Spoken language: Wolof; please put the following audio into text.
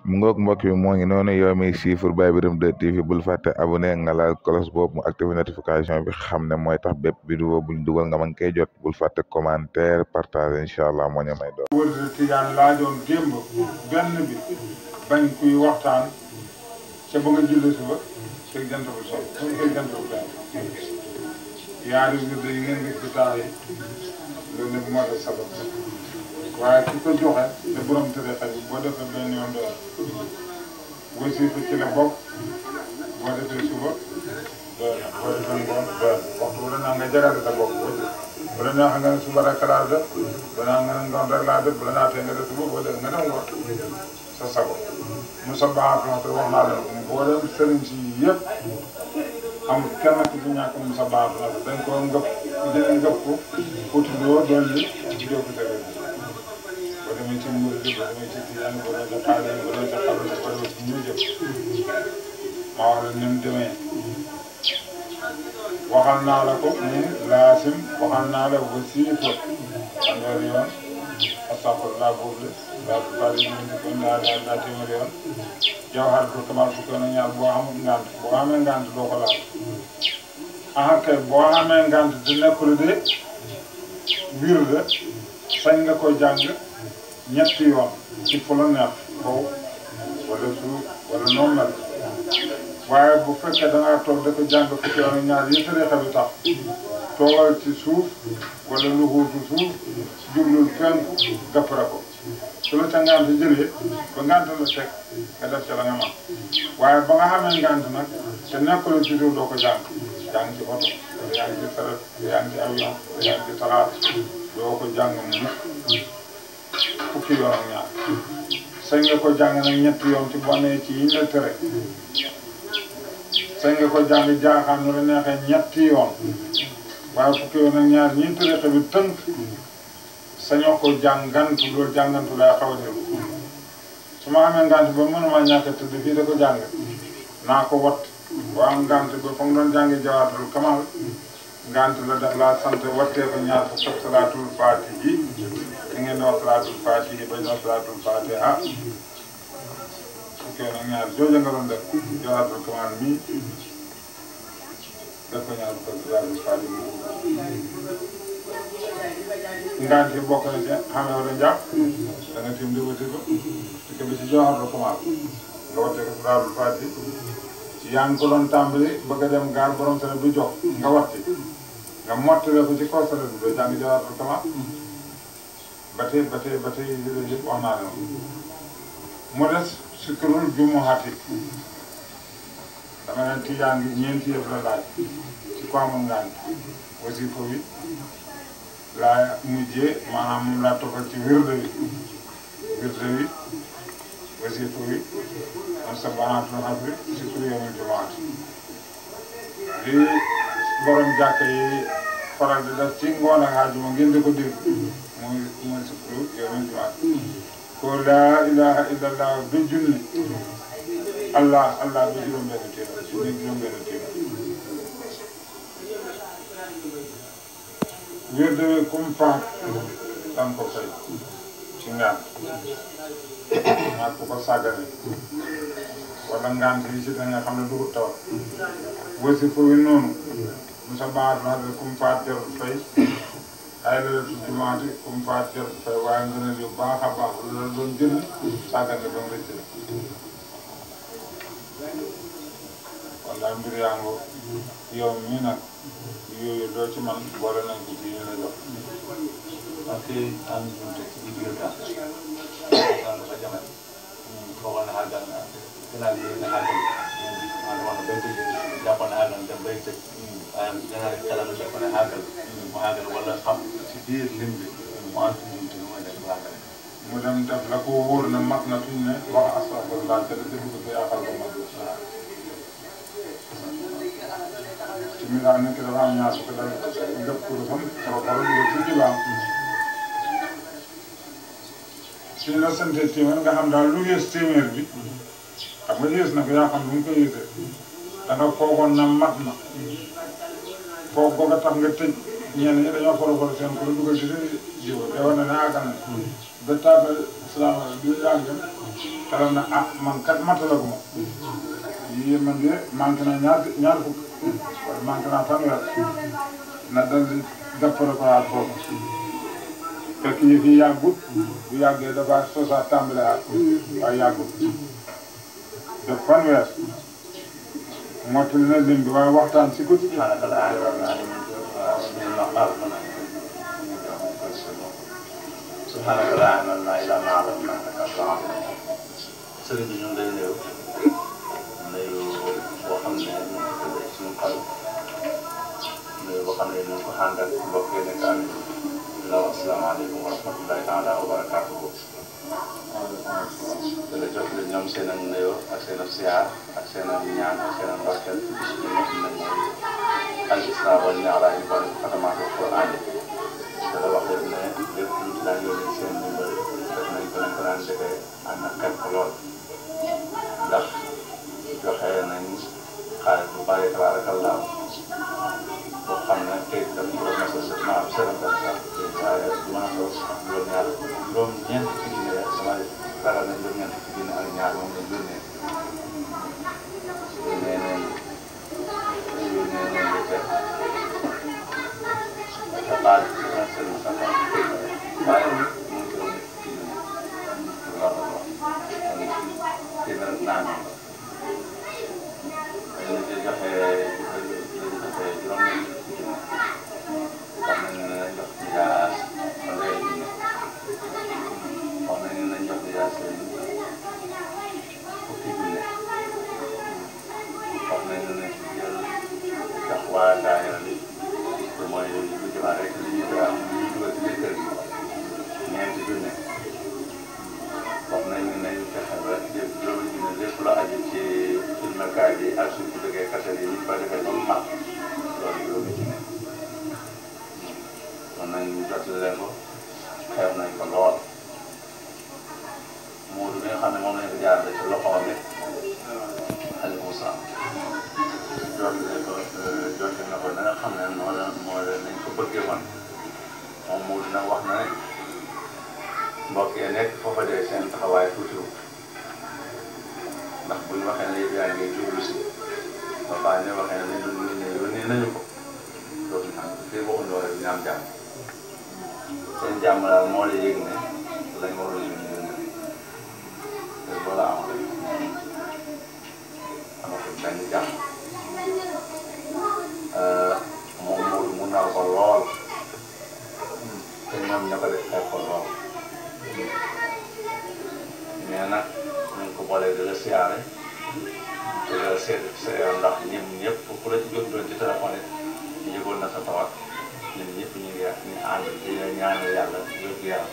mu ngoog mbokk yi moo ngi noonu yow mi siifur Baye Birame 2 TV bul fàtte abonné nga laal cloche boobu mu activé notification bi xam ne mooy tax bépp vidéo buñ dugal nga mën koy jot bul fàtte commentaire partage incha allah moo ñu may doon. wërde Tijaan laajoon démb benn bi bañ kuy waxtaan ca ba nga julli suba fekk jant bu so fekk jant bu benn yaari wërde yi ngeen gis ci tax yi loolu nag moo def sabab waaye ki ko joxe ne borom tariqa bi boo defee benn yoon doy wasifa ci la bokk boo defee suba doy na boo defee ngoon doy na waxtu bu la naa nga jagate sa bopp bu la neex nga ne suba rek laa def bu la nga ne ngoon rek laa def bu la naatee nga def suba boo def nga dem ngoon sa sago mu sa baax te wax naa leen ko boo dem sëriñ si yëpp amul kenn ku ci ñàkk mu sa baax dañ ko ngëpp dinañ ngëpp ko uti loo doon li jóobu sa réew boo demee ci muur bi boo demee ci tiyaan boo demee ci xaalis boo demee ci xalis boo demee ci ñu jëf ma wax la ni mu demee waxal naa la ko ni laasim waxal naa la wasifa fanweeri yoon astafurlah boobu la bari ñu ko laa téeméeri yoon jawhar ko kamal fukki yoon ak ñaar boo amul ngant boo amee ngant doo ko laal ah kay boo amee ngant di nekkul de wir de sañ nga koy jàng ñetti yoon ci fu la neex kaw wala suuf wala noonu la waaye bu fekkee da ngaa toog da ko jàng fukki yoon ak ñaar yi tariqa bi tax toogal ci suuf wala lu xuutu suuf jublul fenn gappara ko su la ca ngant jëlee ba ngant la teg nga def ca la nga man waaye ba nga xamee ngant nag te nekkul ci suuf doo ko jàng yaa ngi ci oto wala yaa ngi ci saret wala yaa ngi ci avion wala yaa ngi ci saxaar doo ko jàng mu fukki yoon ak ñaar sañ nga ko jàng nag ñetti yoon ci bonee ci yi la tere sañ nga ko jàng jaaxaan nu la neexee ñetti yoon waaye fukki yoon ak ñaar ñi tariqa bi tënk sañoo ko jàngantu loolu jàngantu lay xaw a niru su ma amee ngant ba mënuma ñàkk a tëdd fii da ko jàng naa ko wat boo am ngant ba fa mu doon jàngi jawaatul kamal ngant la daf laa sant wattee ko ñaar fukk ak salaatul faati ji te ngeen di wax salaatul faati yi bañ wax salaatul faati ah fukki yoon ak ñaar jooja nga doon def jawaatul kamal mii def ko ñaar fukk ak salaatul faati bi ngant yi bokk na ci xamee wala njàpp da nga tiim di wati ko te ke bi ci jawaatul kamal nga wattee ko salaatul faati yaa ngi ko doon tàmbali bëgg a dem gaar borom saret bi jox nga watti nga mottale ko ci kaw saret bi doo jàng jawaatul kamal ba tey yëpp wax naa leen mu des sikrul jumuhati dama leen tijaan gi ñeenti yëf la laaj ci ko amul ngant wasifa bi laa mujjee maanaam moom laa toppal ci wirde wi wasifa bi am sa banaatul xasri sikru yawmul jumaat li borom jàkka yi faral di def ci ngoon ak àjjuma ngeen di ko dégg mooy sikru yawmul jumaat ko laa ilaha illallah bi junni allah bi juróom-benn téeméer wirde wi kum faat daan ko fay ci ngaan maa ko sàggane wala ngant yi ci da nga xam ne du tawat wasifa wi noonu musa baat na de kum faat jarul fay ay la tu jumaati kum faat jarul fay waaye nga ne yu baax a baax la doon jënd sàggane ba mu rëcc la wala mbir yaa ngo yow mii nag yooyu doo ci man boole nañ ko fii ñu la jox Oke, kami untuk video dah. Kalau saja kan, pokok harga, kenal dia harga. Mana betul dapat harga dan betul. Jangan kalau dapat harga, harga wala xam ci biir lim bi mo antu ñu moy def harga. mu dem def la ko wóor na mag na fi ne wax astafurlah te def ko te yàqal ko mag ci mi nga nekk dafa am ñaar ko dal def ko xam sama xaru ñu ci jibaam suñu la sante téeméer nga xam daal lu yées téeméer bi xam nga yées na ko yaa xam lu mu ko yéesee da nga foogoon na mat na foog ko nga tax nga tëj ñenn ñi dañoo foro seen ko la dugal ci seen jiw te war na ne àggal na ba tàggal salaamaaleykum bi jàngam xelal na ah man kat matalaguma yii man de manqué na ñaar fukk wala manqué naa fanweer na dal di def préparer foofu fekk yi fii yàggut bu yàggee dafa sosaat tàmbale ak waaye yàggut def fanweer mottali na lim bi waaye waxtaan si ko ci subhanaka laa ilma lanaa illaa maa allamtanaa innaka antal aliimul hakiim sëriñ bi ñu ngi lay nuyu boo xam ne ñu ngi ko tëddee suñu xol nuyu boo xam ne ñu ngi ko ànd ak mbokk yi nekk am di la wax asalaamaaleykum wa rahmatullaahi taala wa barakaatuhu di la jottali ñoom seen ak nuyoo ak seen ak siyaar ak seen ak ñaan ak seen ak ndokkeel ci bis bi nga xam ne mooy al israa wal mi'raaj wal xatamaatul qur'aan te la wax rek ne lépp lu ci daan yónnee seen ndimbal def nañ ko nañ ko daan defee ànd ak xel ko lool ndax joxe nañ xaalis bu bari tabaarakallaa boo xam ne tey daf ñu doon mos a def ma am sërëndal sax waaye du mën a toog juróom-ñaar juróom-ñeent ci Guinée sama ragal nañ juróom-ñeent ci Guinée ak ñaar moom lañ yónnee yónnee nañ lu teg te baal ci seen sëriñ sax waaye mu ngi doon wax téeméer ak naan dañu ci joxe juróom-ñeent ci Guinée wax nañu ne nañ jox Dias fanweeri Guinée wax nañu ne nañ jox Dias fukki Guinée wax nañu ne jël jox waa daayira bi te mooy lu jëmaat rek li ñu koy am li ñu dugal ci biir kër gi ñeenti Guinée wax nañu ne ñu fexe ba jël juróomi Guinée lépp lu aju ci filmekaay bi ak suñ ci bëggee kaset yi ñu ko defee ba mu mat loolu juróomi Guinée kon nañ ñu jottali ko xeeb nañ ko lool Moodu bi nga xam ne moom lañ ko jaarale ci loxoom bi Aliou Moussa jottali na ko da nga xam ne moo nañ ko bëggee woon moom Moodu nag wax na ne mbokk yi nekk foofa dee seen taxawaay tuutiwul ndax bu ñu waxee ne yëpp yaa ngi jublu si ba pare ñu waxee ne yónnee nañu ko dootuñu xam fii waxuñu loolu rek ñu am jàmm seen jàmm daal moo lay yëg ne lañ waroon yónnee te loola am rek amatul benn jàmm moom Moodu mu naw ko lool te ñoom ñoo ko def xeeb ko lool mais nag ñu ngi ko boolee di la siyaare di la seet sa yaram ndax ñun ñëpp ku la ci jot doon ci téléphone yi yëgoon na sa tawat ñun ñëpp ñu ngi ànd di ñaanal yàlla wér gu yaram